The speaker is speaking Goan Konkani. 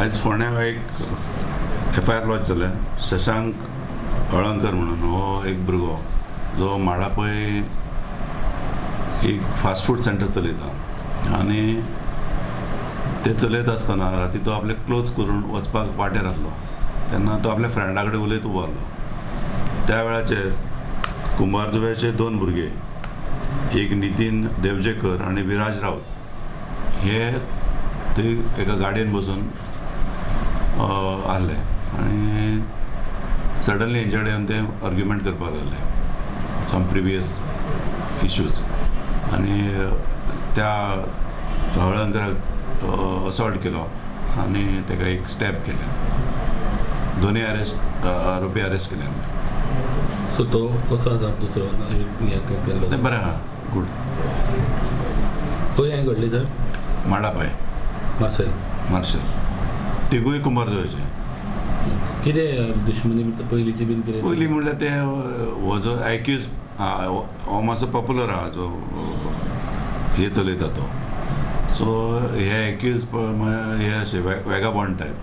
आयज फोंड्या एक एफआयआर लॉन्च जाल्या. शशांक हळंकर म्हणून हो एक भुरगो जो माडापय एक फास्ट फूड सेंटर चलयता आनी ते चलयता आसतना राती तो आपले क्लोज करून वचपाक वाटेर आहलो तेन्ना तो आपल्या फ्रेंडा कडेन उलयत उबो आहलो. त्या वेळाचेर कुंभारजुव्याचे दोन भुरगे, एक नितीन देवजेकर आनी विराज राऊत, हे थंय एका गाडयेन बसून आहले आनी सडनली हेंच्या कडेन ते आर्ग्युमेंट करपाक लागले सम प्रिवियस इश्यूज आनी त्या हळंकराक असॉल्ट केलो आनी ताका एक स्टॅब केलें. दोनूय अरेस्ट आरोपी अरेस्ट केले आमी. सो तो कसो आसा दुसरो हें केल्लो? तें बरें आहा, गूड. खंय हें घडलें सर? माडापाय. मार्सेल. मार्शल. तिगूय कुंभारजुव्याचे. कितें दुश्मनी बीन पयलींची बीन कितें? पयलीं म्हणल्यार ते हो जो एक्यूज हो मातसो पॉप्युलर आहा, जो हे चलयता तो. सो हे एक्यूज हे अशे वेगाबॉन्ड टायप.